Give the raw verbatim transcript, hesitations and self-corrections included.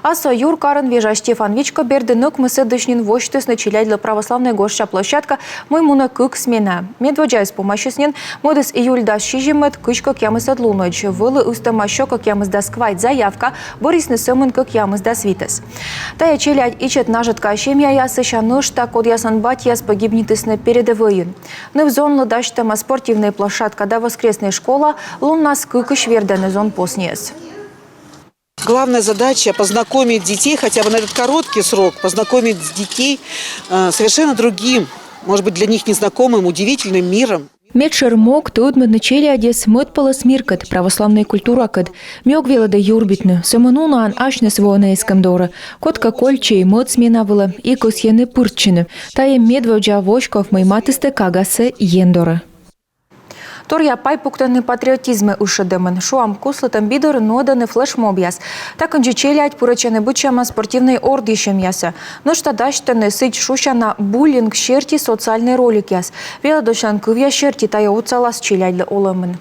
Асъя юркарын вежа Стефан вичко бердын ӧкмыс ӧдысь нин восьтісны челядьлы православнӧй гожся площадка, мый мунӧ кык смена. Медводдзаыс помасис нин, мӧдыс июль дас сизимӧд, кызь кӧкъямысӧд лунӧдз. Вӧлі ыстӧма сё кӧкъямысдас квайт заявка, бӧрйисны сӧмын кӧкъямысдас витӧс. Тайӧ челядь ичӧт нажӧтка семьяясысь, а нӧшта кодъяслӧн батьяс погибнитісны передӧвӧйын. Ныв-зонлы дасьтӧма спортивнӧй площадка да воскреснӧй школа, луннас кыкысь вердӧны зонпосниӧс. Главная задача — познакомить детей, хотя бы на этот короткий срок, познакомить детей э, совершенно другим, может быть, для них незнакомым, удивительным миром. Медшӧр мог — тӧдмӧдны челядьӧс мӧдпӧлӧс миркӧд, православнӧй культуракӧд. Ми ог велӧдӧ юрбитны, сӧмын унаӧн асьныс воӧны эскӧм дорӧ. Кодкӧ кольччӧ и мӧд смена вылӧ, и кӧсйӧны пыртчыны. Тайӧ медводдза воськов, мый матыстӧ кагассӧ Ен дорӧ. Торъя пай пуктӧны патриотизмӧ ышӧдӧмын. Шуам, куслытӧм би дорын нуӧдӧны флешмобъяс. Та кындзи челядь пырӧдчӧны быдсяма спортивнӧй ордйысьӧмъясӧ. Нӧшта дасьтӧны сідз шусяна буллинг серти социальнӧй роликъяс. Велӧдысьлӧн кывъяс серти, тайӧ отсалас челядьлы олӧмын.